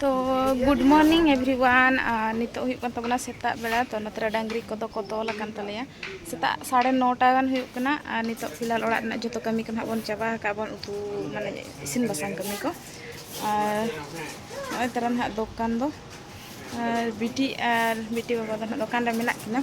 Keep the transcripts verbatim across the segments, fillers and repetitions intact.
ᱛᱚ, good morning everyone. ᱟᱨ ᱱᱤᱛᱚᱜ ᱦᱩᱭᱩᱜ ᱠᱟᱱ ᱛᱟᱵᱚᱱᱟ ᱥᱮᱛᱟᱜ ᱵᱮᱲᱟ᱾ ᱛᱚ, ᱱᱚᱛᱮ ᱨᱮ ᱰᱟᱝᱨᱤ ᱠᱚᱫᱚ ᱠᱚ ᱛᱚᱞ ᱟᱠᱟᱱ ᱛᱟᱞᱮᱭᱟ᱾ ᱥᱮᱛᱟᱜ ᱥᱟᱲᱮ ᱱᱚᱴᱟ ᱜᱟᱱ ᱦᱩᱭᱩᱜ ᱠᱟᱱᱟ᱾ ᱟᱨ ᱱᱤᱛᱚᱜ ᱯᱷᱤᱞᱦᱟᱞ ᱚᱲᱟᱜ ᱨᱮᱱᱟᱜ ᱡᱚᱛᱚ ᱠᱟᱹᱢᱤ ᱠᱚ ᱱᱟᱦᱟᱜ ᱵᱚᱱ ᱪᱟᱵᱟ ᱟᱠᱟᱫ ᱵᱚᱱ, ᱩᱛᱩ, ᱢᱟᱱᱮ, ᱤᱥᱤᱱ ᱵᱟᱥᱟᱝ ᱠᱟᱹᱢᱤ ᱠᱚ᱾ ᱟᱨ ᱱᱚᱜᱼᱚᱭ ᱛᱟᱨᱟ ᱱᱟᱦᱟᱜ ᱫᱚᱠᱟᱱ ᱫᱚ, ᱟᱨ ᱵᱤᱴᱤ ᱟᱨ ᱵᱤᱴᱤ ᱵᱟᱵᱟ ᱫᱚ ᱱᱟᱦᱟᱜ ᱫᱚᱠᱟᱱ ᱨᱮ ᱢᱮᱱᱟᱜ ᱠᱤᱱᱟ᱾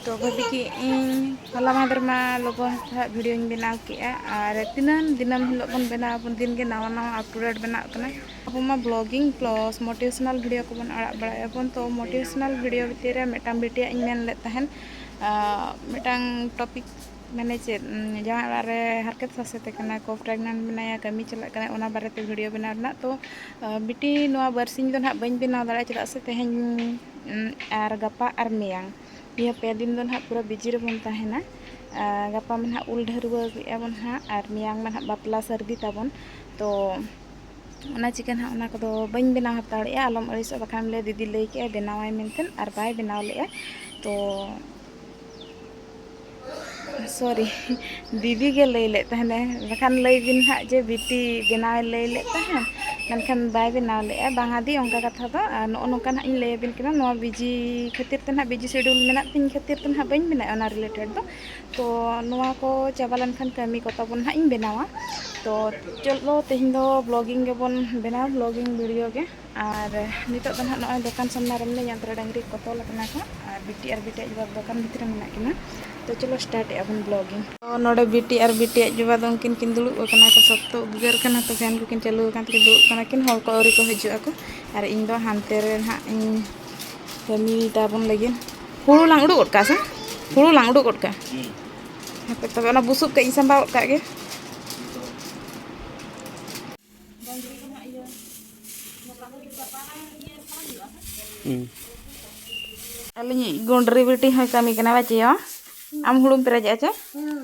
ᱛᱚ, ᱵᱷᱟᱹᱵᱤ ᱠᱮᱫ ᱟᱹᱧ, ᱦᱚᱞᱟ ᱢᱟᱦᱫᱮᱨ ᱢᱟ ᱞᱚᱜᱚᱱ ᱫᱷᱟᱨᱟ ᱵᱷᱤᱰᱤᱭᱳᱧ ᱵᱮᱱᱟᱣ ᱠᱮᱫᱼᱟ, ᱟᱨ ᱛᱤᱱᱟᱹᱝ ᱫᱤᱱᱟᱹᱢ ᱦᱤᱞᱳᱜ ᱵᱚᱱ ᱵᱮᱱᱟᱣ ᱟᱵᱚᱱ, ᱫᱤᱱ ᱜᱮ ᱱᱟᱣᱟ ᱱᱟᱣᱟ ᱟᱯᱰᱮᱴ ᱵᱮᱱᱟᱣ ᱠᱟᱱᱟ᱾ ᱟᱵᱚ ᱢᱟ ᱵᱞᱚᱜᱤᱝ ᱯᱞᱟᱥ ᱢᱳᱴᱤᱵᱷᱮᱥᱚᱱᱟᱞ ᱵᱷᱤᱰᱤᱭᱳ ᱠᱚᱵᱚᱱ ᱟᱲᱟᱜ ᱵᱟᱲᱟᱭᱟᱵᱚᱱ᱾ ᱛᱚ, ᱢᱳᱴᱤᱵᱷᱮᱥᱚᱱᱟᱞ ᱵᱷᱤᱰᱤᱭᱳ ᱵᱷᱤᱛᱤᱨ ᱨᱮ ᱢᱤᱫᱴᱟᱝ ᱵᱤᱴᱤᱭᱟᱜ ᱤᱧ ᱢᱮᱱ ᱞᱮᱫ ᱛᱟᱦᱮᱸᱫ, ᱟᱸ, ᱢᱤᱫᱴᱟᱝ ᱴᱚᱯᱤᱠ, ᱢᱟᱱᱮ ᱪᱮᱫ, ᱩᱸ, ᱡᱟᱶᱟᱭ ᱚᱲᱟᱜ ᱨᱮ ᱦᱟᱨᱠᱮᱛ ᱥᱟᱥᱮᱛ ᱠᱟᱱᱟ ᱠᱚ, ᱯᱨᱮᱜᱱᱮᱱᱴ ᱢᱮᱱᱟᱭᱟ, ᱠᱟᱹᱢᱤ ᱪᱟᱞᱟᱜ ᱠᱟᱱᱟ, ᱚᱱᱟ ᱵᱟᱨᱮᱛᱮ ᱵᱷᱤᱰᱤᱭᱳ ᱵᱮᱱᱟᱣ ᱨᱮᱱᱟᱜ᱾ ᱛᱚ, ᱟᱸ, ᱵᱤᱴᱤ, ᱱᱚᱣᱟ ᱵᱟᱨᱥᱤᱧ ᱫᱚ ᱱᱟᱦᱟᱜ ᱵᱟᱹᱧ ᱵᱮᱱᱟᱣ ᱫᱟᱲᱮᱭᱟᱜᱼᱟ, ᱪᱮᱫᱟᱜ ᱥᱮ ᱛᱮᱦᱮᱧ, ᱩᱸ, ᱟᱨ ᱜᱟᱯᱟ ᱟᱨ ᱢᱮᱭᱟᱝ, ᱱᱤᱭᱟᱹ ᱯᱮ ᱫᱤᱱ ᱫᱚ ᱱᱟᱦᱟᱜ ᱯᱩᱨᱟᱹ ᱵᱤᱡᱤ ᱨᱮᱵᱚᱱ ᱛᱟᱦᱮᱱᱟ᱾ ᱟᱨ ᱜᱟᱯᱟ ᱢᱟ ᱱᱟᱦᱟᱜ ᱩᱞ ᱰᱷᱟᱹᱨᱣᱟᱹᱜ ᱮᱫᱼᱟ ᱵᱚᱱ ᱱᱟᱦᱟᱜ, ᱟᱨ ᱢᱮᱭᱟᱝ ᱢᱟ ᱱᱟᱦᱟᱜ ᱵᱟᱯᱞᱟ ᱥᱟᱹᱨᱫᱤ ᱛᱟᱵᱚᱱ᱾ ᱛᱚ, ᱚᱱᱟ ᱪᱤᱠᱟᱹ ᱱᱟᱦᱟᱜ ᱚᱱᱟ ᱠᱚᱫᱚ ᱵᱟᱹᱧ ᱵᱮᱱᱟᱣ ᱦᱟᱛᱟᱲᱮᱜᱼᱟ, ᱟᱞᱚᱢ ᱟᱹᱲᱤᱥᱚᱜᱼᱟ, ᱵᱟᱠᱷᱟᱱ ᱞᱟᱹᱭ, "ᱫᱤᱫᱤ ᱞᱟᱹᱭ ᱠᱮᱜᱼᱟᱭ ᱵᱮᱱᱟᱣᱟᱭ ᱢᱮᱱᱛᱮ", ᱟᱨ ᱵᱟᱭ ᱵᱮᱱᱟᱣ ᱞᱮᱜᱼᱟ᱾ ᱛᱚ, ᱥᱚᱨᱤ, ᱫᱤᱫᱤ ᱜᱮ ᱞᱟᱹᱭ ᱞᱮᱫ ᱛᱟᱦᱮᱱᱟᱭ, ᱵᱟᱠᱷᱟᱱ ᱞᱟᱹᱭ ᱵᱤᱱ ᱦᱟᱸᱜ ᱡᱮ ᱵᱤᱴᱤ ᱵᱮᱱᱟᱣᱮ ᱞᱟᱹᱭ ᱞᱮᱫ ᱛᱟᱦᱮᱱ, ᱢᱮᱱᱠᱷᱟᱱ ᱵᱟᱭ ᱵᱮᱱᱟᱣ ᱞᱮᱜᱼᱟ᱾ ᱵᱟᱝᱟ ᱫᱤ, ᱚᱱᱠᱟ ᱠᱟᱛᱷᱟ ᱫᱚ, ᱟᱨ ᱱᱚᱜᱼᱚ ᱱᱚᱝᱠᱟ ᱱᱟᱦᱟᱜ ᱤᱧ ᱞᱟᱹᱭ ᱟᱹᱵᱤᱱ ᱠᱟᱱᱟ, ᱱᱚᱣᱟ ᱵᱤᱡᱤ ᱠᱷᱟᱹᱛᱤᱨ ᱛᱮ ᱱᱟᱦᱟᱜ, ᱵᱤᱡᱤ ᱥᱤᱰᱤᱭᱩᱞ ᱢᱮᱱᱟᱜ ᱛᱤᱧ ᱠᱷᱟᱹᱛᱤᱨ ᱛᱮ ᱱᱟᱦᱟᱜ ᱵᱟᱹᱧ ᱵᱮᱱᱟᱣᱮᱫᱼᱟ ᱚᱱᱟ ᱨᱤᱞᱮᱴᱮᱰ ᱫᱚ᱾ ᱛᱚ, ᱱᱚᱣᱟ ᱠᱚ ᱪᱟᱵᱟ ᱞᱮᱱᱠᱷᱟᱱ ᱠᱟᱹᱢᱤ ᱠᱚ ᱛᱟᱵᱚᱱ ᱱᱟᱦᱟᱜ ᱤᱧ ᱵᱮᱱᱟᱣᱟ᱾ ᱛᱚ, ᱪᱚᱞᱚ, ᱛᱮᱦᱮᱧ ᱫᱚ ᱵᱞᱚᱜᱤᱝ ᱜᱮᱵᱚᱱ ᱵᱮᱱᱟᱣᱟ, ᱵᱞᱚᱜᱤᱝ ᱵᱷᱤᱰᱤᱭᱳ ᱜᱮ᱾ ᱟᱨ ᱱᱤᱛᱚᱜ ᱫᱚ ᱱᱟᱦᱟᱜ ᱱᱚᱜᱼᱚᱭ ᱫᱚᱠᱟᱱ ᱥᱟᱢᱱᱟ ᱨᱮ ᱢᱤᱱᱟᱹᱧᱟ, ᱚᱱᱛᱮ ᱨᱮ ᱰᱟᱹᱝᱨᱤ ᱠᱚ ᱛᱚᱞ ᱟᱠᱟᱱᱟ ᱠᱚ, ᱟᱨ ᱵᱤᱴᱤ ᱟᱨ ᱵᱤᱴᱤ ᱟᱡ ᱵᱟᱵᱟ ᱫᱚᱠᱟᱱ ᱵᱷᱤᱛᱨᱤ ᱨᱮ ᱢᱮᱱᱟᱜ ᱠᱤᱱᱟ᱾ ᱛᱚ, ᱪᱚᱞᱚ, ᱥᱴᱟᱨᱴ ᱮᱜᱼᱟ ᱵᱚᱱ ᱵᱞᱚᱜᱤᱝ᱾ ᱛᱚ, ᱱᱚᱰᱮ ᱵᱤᱴᱤ ᱟᱨ ᱵᱤᱴᱤ ᱟᱡ ᱵᱟᱵᱟ ᱫᱚ ᱩᱱᱠᱤᱱ ᱠᱤᱱ ᱫᱩᱲᱩᱵ ᱟᱠᱟᱱᱟ ᱠᱚ, ᱥᱚᱠᱛᱚ ᱩᱫᱽᱜᱟᱹᱨ ᱠᱟᱱᱟ, ᱛᱚ ᱯᱷᱮᱱ ᱠᱚᱠᱤᱱ ᱪᱟᱹᱞᱩ ᱟᱠᱟᱱ ᱛᱮᱠᱤᱱ ᱫᱩᱲᱩᱵ ᱠᱟᱱᱟ ᱠᱤᱱ, ᱦᱚᱲ ᱠᱚ ᱟᱹᱣᱨᱤ ᱠᱚ ᱦᱤᱡᱩᱜ ᱟᱠᱚ᱾ ᱟᱨ ᱤᱧ ᱫᱚ ᱦᱟᱱᱛᱮ ᱨᱮ ᱱᱟᱦᱟᱜ ᱤᱧ ᱠᱟᱹᱢᱤ ᱛᱟᱵᱚᱱ ᱞᱟᱹᱜᱤᱫ᱾ ᱦᱩᱲᱩ ᱞᱟᱝ ᱩᱰᱩᱠ ᱜᱚᱫ ᱠᱟᱜᱼᱟ ᱥᱮ? ᱦᱩᱲᱩ ᱞᱟᱝ ᱩᱰᱩᱠ ᱜᱚᱫ ᱠᱟᱜᱼᱟ᱾ ᱦᱟᱯᱮ ᱛᱚᱵᱮ, ᱚᱱᱟ ᱵᱩᱥᱩᱵ ᱠᱟᱹᱡ ᱤᱧ ᱥᱟᱢᱵᱟᱣ ᱜᱚᱫ ᱠᱟᱜ ᱜᱮ᱾ ᱦᱩᱸ᱾ ᱟᱹᱞᱤᱧᱤᱡ ᱜᱩᱸᱰᱨᱤ ᱵᱤᱴᱤ ᱦᱚᱸᱭ ᱠᱟᱹᱢᱤ ᱠᱟᱱᱟ, ᱵᱟᱪᱮᱭᱟ? ᱟᱢ ᱦᱩᱲᱩᱢ ᱯᱮᱨᱮᱡᱮᱜᱼᱟ ᱪᱮ? ᱦᱩᱸ᱾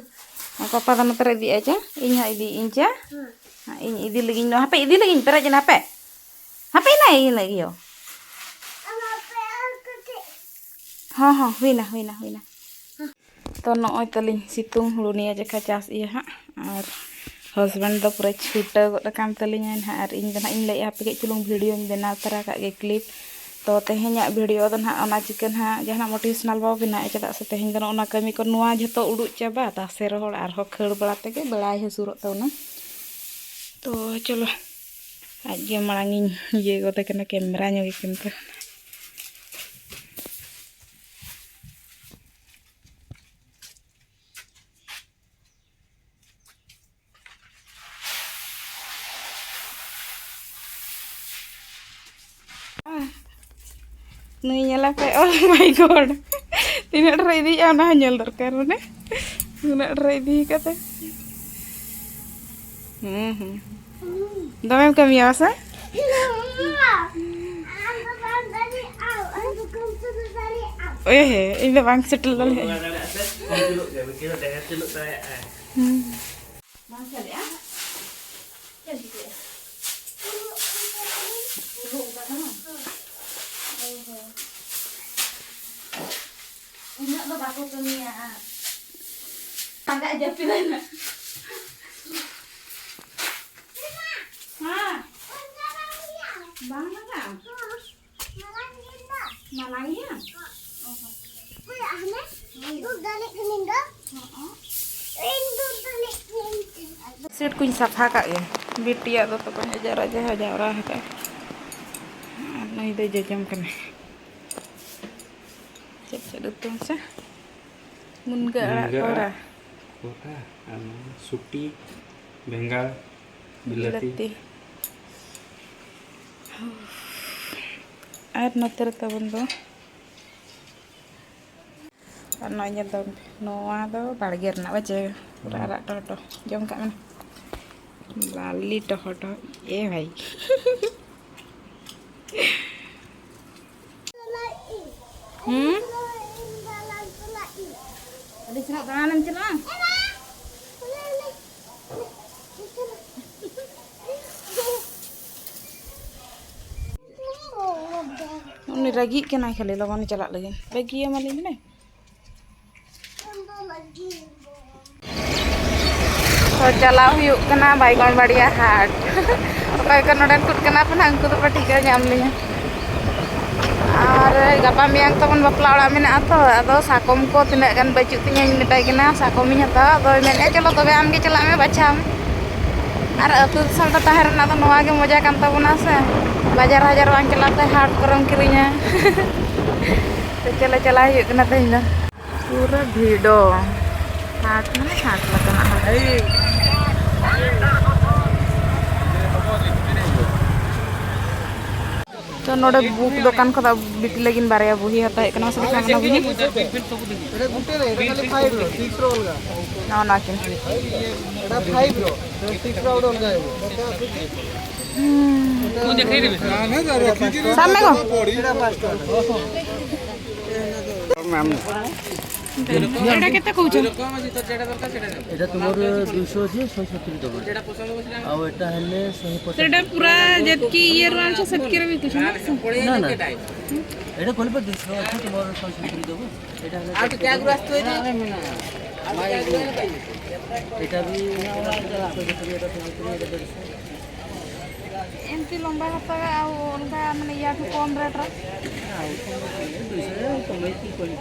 ᱟᱨ ᱯᱟᱯᱟ ᱫᱚ ᱱᱚᱛᱮ ᱨᱮ ᱤᱫᱤᱭᱮᱜᱼᱟ ᱪᱮ? ᱤᱧ ᱦᱚᱸ ᱤᱫᱤᱭᱮᱜ ᱟᱹᱧ ᱪᱮ? ᱦᱩᱸ᱾ ᱤᱧ ᱤᱫᱤ ᱞᱟᱹᱜᱤᱫ, ᱦᱟᱯᱮ, ᱤᱫᱤ ᱞᱟᱹᱜᱤᱫ ᱤᱧ ᱯᱮᱨᱮᱡ ᱮᱱᱟ, ᱦᱟᱯᱮ᱾ ᱦᱟᱯᱮ, ᱤᱱᱟᱹ, ᱤᱱᱟᱹ ᱤᱭᱟᱹ᱾ ᱦᱚᱸ, ᱦᱚᱸ, ᱦᱩᱭᱱᱟ, ᱦᱩᱭᱱᱟ, ᱦᱩᱭᱱᱟ᱾ ᱛᱚ, ᱱᱚᱜᱼᱚᱭ ᱛᱟᱹᱞᱤᱧ ᱥᱤᱛᱩᱝ ᱦᱩᱲᱩ ᱱᱤᱭᱟᱹ ᱡᱮᱠᱷᱟ ᱪᱟᱥ ᱤᱭᱟᱹ ᱦᱟᱸᱜ, ᱟᱨ ᱦᱟᱥᱵᱮᱱᱰ ᱫᱚ ᱯᱩᱨᱟᱹ ᱪᱷᱩᱴᱟᱹᱣ ᱜᱚᱫ ᱟᱠᱟᱱ ᱛᱟᱹᱞᱤᱧᱟᱭ ᱱᱟᱦᱟᱜ, ᱟᱨ ᱤᱧ ᱫᱚ ᱱᱟᱦᱟᱜ ᱤᱧ ᱞᱟᱹᱭᱮᱫᱼᱟ ᱦᱟᱯᱮ ᱠᱟᱹᱡ ᱪᱩᱞᱩᱝ ᱵᱷᱤᱰᱤᱭᱳᱧ ᱵᱮᱱᱟᱣ ᱛᱟᱨᱟ ᱠᱟᱜ ᱜᱮ, ᱠᱞᱤᱯ᱾ ᱛᱚ ᱛᱮᱦᱮᱧᱟᱜ ᱵᱷᱤᱰᱤᱭᱳ ᱫᱚ ᱱᱟᱦᱟᱜ ᱚᱱᱟ ᱪᱤᱠᱟᱹ ᱱᱟᱦᱟᱜ ᱡᱟᱦᱟᱱᱟᱜ ᱢᱳᱴᱤᱵᱷᱮᱥᱚᱱᱟᱞ ᱵᱟᱵᱚ ᱵᱮᱱᱟᱣᱮᱫᱼᱟ, ᱪᱮᱫᱟᱜ ᱥᱮ ᱛᱮᱦᱮᱧ ᱫᱚ ᱱᱚᱜᱼᱚ ᱱᱚᱣᱟ ᱠᱟᱹᱢᱤ ᱠᱚ, ᱱᱚᱣᱟ ᱡᱷᱚᱛᱚ ᱩᱰᱩᱠ ᱪᱟᱵᱟ, ᱛᱟᱥᱮ ᱨᱚᱦᱚᱲ ᱟᱨᱦᱚᱸ ᱠᱷᱟᱹᱲ ᱵᱟᱲᱟ ᱛᱮᱜᱮ ᱵᱮᱲᱟᱭ ᱦᱟᱹᱥᱩᱨᱚᱜ ᱛᱟᱵᱚᱱᱟ᱾ ᱛᱚ ᱪᱚᱞᱚ, ᱟᱡ ᱜᱮ ᱢᱟᱲᱟᱝ ᱤᱧ ᱤᱭᱟᱹ ᱜᱚᱫᱮ ᱠᱟᱱᱟ, ᱠᱮᱢᱨᱟ ᱧᱚᱜᱮ ᱠᱟᱱᱟ᱾ ᱱᱩᱭ ᱧᱮᱞᱮ ᱯᱮ, oh my God, ᱛᱤᱱᱟᱹᱜ ᱰᱷᱮᱨ ᱤᱫᱤᱭᱮᱜᱼᱟ ᱚᱱᱟ ᱦᱚᱸ ᱧᱮᱞ ᱫᱚᱨᱠᱟᱨ, ᱢᱟᱱᱮ ᱩᱱᱟᱹᱜ ᱰᱷᱮᱨ ᱤᱫᱤ ᱠᱟᱛᱮ᱾ ᱦᱩᱸ, ᱦᱩᱸ᱾ ᱫᱚᱢᱮᱢ ᱠᱟᱹᱢᱤᱭᱟ ᱵᱟᱝ ᱥᱮ? ᱮ ᱦᱮ, ᱤᱧ ᱫᱚ ᱵᱟᱝ ᱥᱮᱴᱮᱨ ᱫᱟᱲᱮᱭᱟᱜᱼᱟ᱾ ᱦᱩᱸ᱾ ᱵᱟᱝ ᱪᱟᱞᱟᱜᱼᱟ? ᱪᱮᱫ ᱮᱢ ᱪᱤᱠᱟᱹᱭᱟ? ᱩᱰᱩᱠ ᱠᱟᱜ ᱠᱟᱱᱟ? ᱚ ᱦᱚᱸ᱾ ᱩᱱᱟᱹᱜ ᱫᱚ ᱵᱟᱠᱚ ᱠᱟᱹᱢᱤᱭᱟ᱾ ᱞᱟᱸᱜᱟ ᱡᱟᱹᱯᱤᱫ ᱮᱱᱟ᱾ ᱦᱮᱸ᱾ ᱵᱟᱝ ᱞᱟᱸᱜᱟ? ᱢᱟᱞᱟᱝ ᱜᱮᱭᱟ? ᱚ ᱦᱚᱸ᱾ ᱦᱳᱭ᱾ ᱥᱮᱴ ᱠᱚᱧ ᱥᱟᱯᱷᱟ ᱠᱟᱜ ᱜᱮ᱾ ᱵᱤᱴᱤᱭᱟᱜ ᱫᱚ ᱛᱚᱠᱚᱧ ᱡᱟᱣᱨᱟ ᱡᱟᱦᱟᱸ ᱡᱟᱣᱨᱟ ᱟᱠᱟᱫᱼᱟ᱾ ᱟᱨ ᱱᱩᱭ ᱫᱚᱭ ᱡᱚᱡᱚᱢ ᱠᱟᱱᱟ᱾ ᱪᱮᱫ ᱪᱮᱫ ᱩᱛᱩ ᱢᱟᱥᱮ? ᱢᱩᱱᱜᱟᱹ ᱟᱲᱟᱜ ᱢᱩᱱᱜᱟᱹ ᱠᱚᱦᱨᱟ᱾ ᱟᱲᱟᱜ ᱠᱚᱦᱨᱟ ᱟᱨ ᱱᱚᱣᱟ ᱥᱩᱴᱤ, ᱵᱮᱸᱜᱟᱲ, ᱵᱤᱞᱟᱹᱛᱤ᱾ ᱵᱤᱞᱟᱹᱛᱤ᱾ ᱟᱨ ᱱᱚᱛᱮ ᱨᱮ ᱛᱟᱵᱚᱱ ᱫᱚ, ᱟᱨ ᱱᱚᱜᱼᱚᱭ ᱧᱮᱞ ᱛᱟᱵᱚᱱ ᱯᱮ, ᱱᱚᱣᱟ ᱫᱚ ᱵᱟᱲᱜᱮ ᱨᱮᱱᱟᱜ ᱵᱟᱪᱮ, ᱯᱩᱨᱟᱹ ᱦᱩᱸ᱾ ᱟᱨᱟᱜ ᱴᱚᱦᱚᱴᱚ᱾ ᱡᱚᱢ ᱠᱟᱜ ᱢᱮ᱾ ᱞᱟᱞᱤ ᱴᱚᱦᱚᱴᱚ᱾ ᱮ ᱵᱷᱟᱭ᱾ ᱦᱩᱸ? ᱟᱹᱰᱤ ᱥᱮᱱᱚᱜ ᱫᱟᱬᱟᱱᱮᱢ ᱪᱟᱞᱟᱜᱼᱟ? ᱩᱱᱤ ᱨᱟᱹᱜᱤᱜ ᱠᱟᱱᱟᱭ ᱠᱷᱟᱹᱞᱤ, ᱞᱚᱜᱚᱱ ᱪᱟᱞᱟᱜ ᱞᱟᱹᱜᱤᱫ᱾ ᱵᱟᱹᱜᱤᱭᱟᱢᱟᱞᱤᱧ ᱢᱟᱱᱮ᱾ ᱛᱚ ᱪᱟᱞᱟᱣ ᱦᱩᱭᱩᱜ ᱠᱟᱱᱟ ᱵᱟᱭᱜᱚᱱ ᱵᱟᱲᱤᱭᱟ ᱦᱟᱴ᱾ ᱚᱠᱚᱭ ᱠᱚ ᱱᱚᱰᱮᱱ ᱠᱚ ᱠᱟᱱᱟ ᱯᱮ ᱱᱟᱦᱟᱜ, ᱩᱱᱠᱩ ᱫᱚ ᱯᱮ ᱴᱷᱤᱠᱟᱹ ᱧᱟᱢ ᱞᱤᱧᱟ᱾ ᱟᱨ ᱜᱟᱯᱟ ᱢᱮᱭᱟᱝ ᱛᱟᱵᱚᱱ ᱵᱟᱯᱞᱟ ᱚᱲᱟᱜ ᱢᱮᱱᱟᱜᱼᱟ ᱛᱚ, ᱟᱫᱚ ᱥᱟᱠᱚᱢ ᱠᱚ ᱛᱤᱱᱟᱹᱜ ᱜᱟᱱ ᱵᱟᱹᱪᱩᱜ ᱛᱤᱧᱟᱹᱧ ᱢᱮᱛᱟᱭ ᱠᱟᱱᱟ, ᱥᱟᱠᱚᱢᱤᱧ ᱦᱟᱛᱟᱣᱟ᱾ ᱟᱫᱚᱭ ᱢᱮᱱᱮᱫᱼᱟ, "ᱪᱚᱞᱚ ᱛᱚᱵᱮ ᱟᱢᱜᱮ ᱪᱟᱞᱟᱜ ᱢᱮ, ᱵᱟᱪᱷᱟᱣ ᱢᱮ᱾" ᱟᱨ ᱟᱹᱛᱩ ᱫᱤᱥᱚᱢ ᱨᱮ ᱛᱟᱦᱮᱸ ᱨᱮᱱᱟᱜ ᱫᱚ ᱱᱚᱣᱟ ᱜᱮ ᱢᱚᱡᱟ ᱠᱟᱱ ᱛᱟᱵᱚᱱᱟ ᱥᱮ, ᱵᱟᱡᱟᱨ ᱦᱟᱡᱟᱨ ᱵᱟᱝ ᱪᱟᱞᱟᱣ ᱛᱮ ᱦᱟᱴ ᱠᱚᱨᱮᱢ ᱠᱤᱨᱤᱧᱟ᱾ ᱛᱚ ᱪᱚᱞᱚ ᱪᱟᱞᱟᱣ ᱦᱩᱭᱩᱜ ᱠᱟᱱᱟ ᱛᱮᱦᱮᱧ ᱫᱚ᱾ ᱯᱩᱨᱟᱹ ᱵᱷᱤᱲ ᱦᱟᱴ ᱢᱟᱱᱮ ᱦᱟᱴ ᱞᱮᱠᱟᱱᱟᱜ ᱦᱟᱴ᱾ ᱛᱚ ᱱᱚᱰᱮ ᱵᱩᱠ ᱫᱚᱠᱟᱱ ᱠᱷᱚᱱ ᱫᱚ ᱵᱤᱴᱤ ᱞᱟᱹᱜᱤᱫ ᱵᱟᱨᱭᱟ ᱵᱩᱦᱤ ᱦᱟᱛᱟᱣ ᱦᱮᱡ ᱠᱟᱱᱟ, ᱢᱟᱥᱮ ᱫᱮᱠᱷᱟᱣ ᱢᱮ ᱚᱱᱟ ᱵᱩᱦᱤ᱾ ଏଇଟା ଗୋଟେ ନାହିଁ, ଏଇଟା ଖାଲି ଫାଇଭ୍ ର, ସିକ୍ସ ର ଅଲଗା। ନଅ ନଅ କିନ୍। ଏଇଟା ଫାଇଭ୍ ର, ସିକ୍ସ ର ଗୋଟେ ଅଲଗା ହେବ। ସାମେ କଣ? ଏଇଟା ପାଞ୍ଚ ଟଙ୍କା। ଏଇଟା କେତେ କହୁଛନ୍ତି? ଏଇଟା ତୁମର ଦୁଇଶହ ଅଛି, ଶହେ ସତୁରି ଦେବ। ଆଉ ଏଇଟା ହେଲେ ଶହେ ପଚାଶ। ସେଟା ପୁରା ଯେତିକି ଇଏରୁ ଆଣିଛ, ସେତିକିରେ ବିକୁଛ ନା? ନା, ନା। ଏଇଟା କହିଲେ ପା ଦୁଇଶହ ଅଛି, ତୁମର ଶହେ ସତୁରି ଦେବ। ଏଇଟା ହେଲେ ଆଉ ଟିକେ ଆଗରୁ ଆସିଥିବ ଏଇଟା। ଏଇଟା ବି ଶହେ ସତୁରି, ଏଇଟା ଶହେ ସତୁରି, ଏଇଟା ଦେଢ଼ଶହ। ଏମିତି ଲମ୍ବା ହାତ ଆଉ ଅଲଗା ମାନେ ୟାଠୁ କମ୍ ରେଟ୍ର? ଆଉ କଣ କହିବି, ଦୁଇଶହ ଟଙ୍କା କମେଇକି କହିଲି।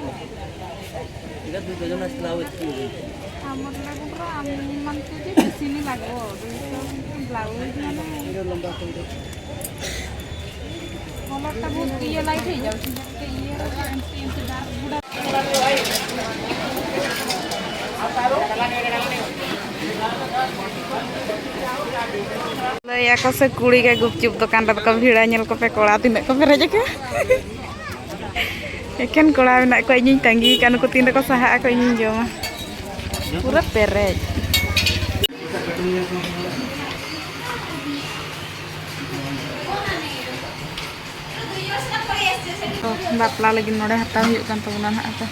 ଏଇଟା ଦୁଇ ଡଜନ ଆସିଥିଲା, ଆଉ ଏତିକି ହେଇଯାଇଛି। ଆମର ଲେବୁଲ୍ର ଆମମାନଙ୍କୁ ଯେ ବେଶୀ ନି ଲାଗିବ, ଦୁଇଶହ ବ୍ଲାଉଜ୍ ମାନେ ଏଇଟା ଲମ୍ବା କମ୍। କଲର୍ଟା ବହୁତ ଇଏ ଲାଇଟ୍ ହେଇଯାଉଛି, ଯେତେ ଇଏ ଏମିତି ଏମିତି ଡାର୍କ ଗୁଡ଼ା। ᱞᱟᱹᱭᱟᱠᱚ ᱥᱮ ᱠᱩᱲᱤ ᱜᱮ ᱜᱩᱯᱪᱩᱯ ᱫᱚᱠᱟᱱ ᱨᱮᱫᱚ ᱠᱚ ᱵᱷᱤᱲᱟ᱾ ᱧᱮᱞ ᱠᱚᱯᱮ ᱠᱚᱲᱟ ᱛᱤᱱᱟᱹᱜ ᱠᱚ ᱯᱮᱨᱮᱡ ᱟᱠᱟᱱᱟ᱾ ᱮᱠᱮᱱ ᱠᱚᱲᱟ ᱢᱮᱱᱟᱜ ᱠᱚᱣᱟ, ᱤᱧᱤᱧ ᱛᱟᱺᱜᱤ ᱠᱟᱜᱼᱟ, ᱱᱩᱠᱩ ᱛᱤᱱ ᱨᱮᱠᱚ ᱥᱟᱦᱟᱜ ᱟᱠᱚ ᱤᱧᱤᱧ ᱡᱚᱢᱟ᱾ ᱯᱩᱨᱟᱹ ᱯᱮᱨᱮᱡ᱾ ᱛᱚ, ᱵᱟᱯᱞᱟ ᱞᱟᱹᱜᱤᱫ ᱱᱚᱰᱮ ᱦᱟᱛᱟᱣ ᱦᱩᱭᱩᱜ ᱠᱟᱱ ᱛᱟᱵᱚᱱᱟ ᱱᱟᱦᱟᱜ᱾ ᱛᱚ,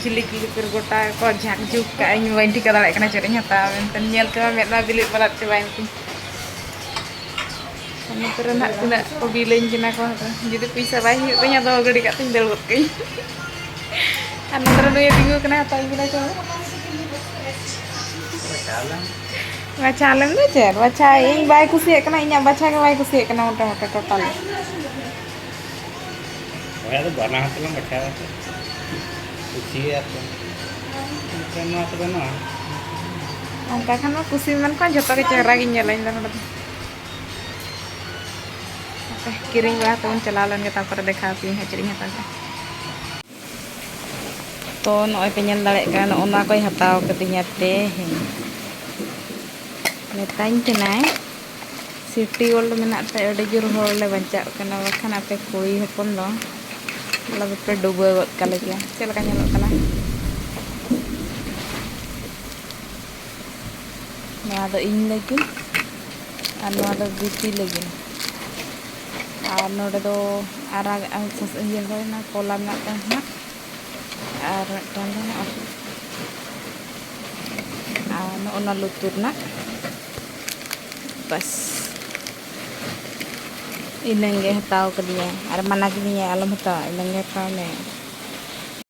ᱡᱷᱤᱞᱤᱠ ᱞᱤᱠᱤᱨ ᱜᱚᱴᱟ ᱠᱚ ᱡᱷᱟᱸᱠ ᱡᱷᱩᱠ ᱠᱟᱜᱼᱟ, ᱤᱧ ᱵᱟᱹᱧ ᱴᱷᱤᱠᱟᱹ ᱫᱟᱲᱮᱭᱟᱜ ᱠᱟᱱᱟ ᱪᱮᱫ ᱤᱧ ᱦᱟᱛᱟᱣᱟ ᱢᱮᱱᱛᱮ᱾ ᱧᱮᱞ ᱛᱮᱢᱟ ᱢᱮᱫ ᱢᱟ ᱵᱤᱞᱤᱫ ᱯᱟᱞᱟᱫ ᱪᱟᱵᱟᱭᱮᱱ ᱛᱤᱧ᱾ ᱱᱚᱛᱮ ᱨᱮ ᱱᱟᱦᱟᱜ ᱛᱤᱱᱟᱹᱜ ᱠᱚ ᱵᱤᱞᱟᱹᱧ ᱠᱟᱱᱟ ᱠᱚ, ᱡᱩᱫᱤ ᱯᱚᱭᱥᱟ ᱵᱟᱭ ᱦᱩᱭᱩᱜ ᱛᱤᱧᱟ, ᱟᱫᱚ ᱜᱟᱹᱰᱤ ᱠᱟᱜ ᱛᱤᱧ ᱫᱟᱹᱲ ᱜᱚᱫ ᱠᱟᱹᱧ᱾ ᱟᱨ ᱱᱚᱛᱮ ᱨᱮ ᱱᱩᱭᱮ ᱛᱤᱸᱜᱩ ᱠᱟᱱᱟ, ᱦᱟᱛᱟᱣ ᱠᱟᱱᱟ ᱪᱚ᱾ ᱵᱟᱪᱷᱟᱣ ᱞᱮᱢ ᱫᱚ ᱪᱮᱫ? ᱵᱟᱪᱷᱟᱣ ᱤᱧ ᱵᱟᱭ ᱠᱩᱥᱤᱭᱟᱜ ᱠᱟᱱᱟ, ᱤᱧᱟᱹᱜ ᱵᱟᱪᱷᱟᱣ ᱜᱮ ᱵᱟᱭ ᱠᱩᱥᱤᱭᱟᱜ ᱠᱟᱱᱟ ᱢᱚᱴᱟᱢᱩᱴᱤ ᱴᱳᱴᱟᱞ᱾ ᱦᱳᱭ, ᱟᱫᱚ ᱵᱟᱱᱟ ᱦᱚᱲ ᱛᱮᱞᱟᱝ ᱵᱟᱪᱷᱟᱣᱟ ᱥᱮ᱾ ᱠᱩᱥᱤᱭᱟᱜᱼᱟ ᱠᱚ᱾ ᱮᱱᱠᱷᱟᱱ ᱱᱚᱣᱟ ᱠᱚᱫᱚ ᱱᱚᱣᱟ᱾ ᱚᱱᱠᱟ ᱠᱷᱟᱱ ᱢᱟ ᱠᱩᱥᱤ ᱢᱮᱱ ᱠᱷᱟᱱ ᱡᱚᱛᱚ ᱜᱮ ᱪᱮᱦᱨᱟ ᱜᱤᱧ ᱧᱮᱞᱟ ᱤᱧ ᱫᱚ ᱱᱚᱰᱮ ᱫᱚ᱾ ᱦᱟᱯᱮ, ᱠᱤᱨᱤᱧ ᱵᱟᱲᱟ ᱛᱮᱵᱚᱱ ᱪᱟᱞᱟᱣ ᱞᱮᱱ ᱜᱮ, ᱛᱟᱨᱯᱚᱨᱮ ᱫᱮᱠᱷᱟᱣ ᱟᱯᱮᱭᱟᱹᱧ ᱦᱟᱸᱜ ᱪᱮᱫ ᱤᱧ ᱦᱟᱛᱟᱣ ᱠᱮᱫᱟ᱾ ᱛᱚ ᱱᱚᱜᱼᱚᱭ ᱯᱮ ᱧᱮᱞ ᱫᱟᱲᱮᱭᱟᱜ ᱠᱟᱱᱟ, ᱱᱚᱜᱼᱚ ᱱᱚᱣᱟ ᱠᱚᱭ ᱦᱟᱛᱟᱣ ᱠᱟᱫᱤᱧᱟ ᱛᱮᱦᱮᱧ᱾ ᱢᱮᱛᱟᱧ ᱠᱟᱱᱟᱭ ᱥᱤᱴᱤ ᱜᱳᱞᱰ ᱢᱮᱱᱟᱜ ᱛᱮ ᱟᱹᱰᱤ ᱡᱳᱨ ᱦᱚᱲ ᱞᱮ ᱵᱟᱧᱪᱟᱜ ᱠᱟᱱᱟ, ᱵᱟᱠᱷᱟᱱ ᱟᱯᱮ ᱠᱩᱲᱤ ᱦᱚᱯᱚᱱ ᱫᱚ ᱟᱞᱮ ᱫᱚᱯᱮ ᱰᱩᱵᱟᱹ ᱜᱚᱫ ᱠᱟᱞᱮ ᱜᱮᱭᱟ᱾ ᱪᱮᱫ ᱞᱮᱠᱟ ᱧᱮᱞᱚᱜ ᱠᱟᱱᱟ? ᱱᱚᱣᱟ ᱫᱚ ᱤᱧ ᱞᱟᱹᱜᱤᱫ ᱟᱨ ᱱᱚᱣᱟ ᱫᱚ ᱵᱤᱴᱤ ᱞᱟᱹᱜᱤᱫ᱾ ᱟᱨ ᱱᱚᱰᱮ ᱫᱚ ᱟᱨᱟᱜ, ᱤᱭᱟᱹ ᱦᱩᱭᱱᱟ, ᱠᱚᱞᱟ ᱢᱮᱱᱟᱜ ᱛᱟᱭᱟ ᱦᱟᱸᱜ᱾ ᱟᱨ ᱢᱤᱫᱴᱟᱝ ᱫᱚ ᱱᱚᱜᱼᱚᱭ, ᱟᱨ ᱱᱚᱜᱼᱚ ᱱᱚᱣᱟ ᱞᱩᱛᱩᱨ ᱨᱮᱱᱟᱜ᱾ ᱵᱟᱥ, ᱤᱱᱟᱹᱝ ᱜᱮ ᱦᱟᱛᱟᱣ ᱠᱟᱫᱤᱧᱟᱭ ᱟᱨ ᱢᱟᱱᱟ ᱠᱤᱫᱤᱧᱟᱭ, "ᱟᱞᱚᱢ ᱦᱟᱛᱟᱣᱟ, ᱤᱱᱟᱹᱝ ᱜᱮ ᱦᱟᱛᱟᱣ ᱢᱮ᱾"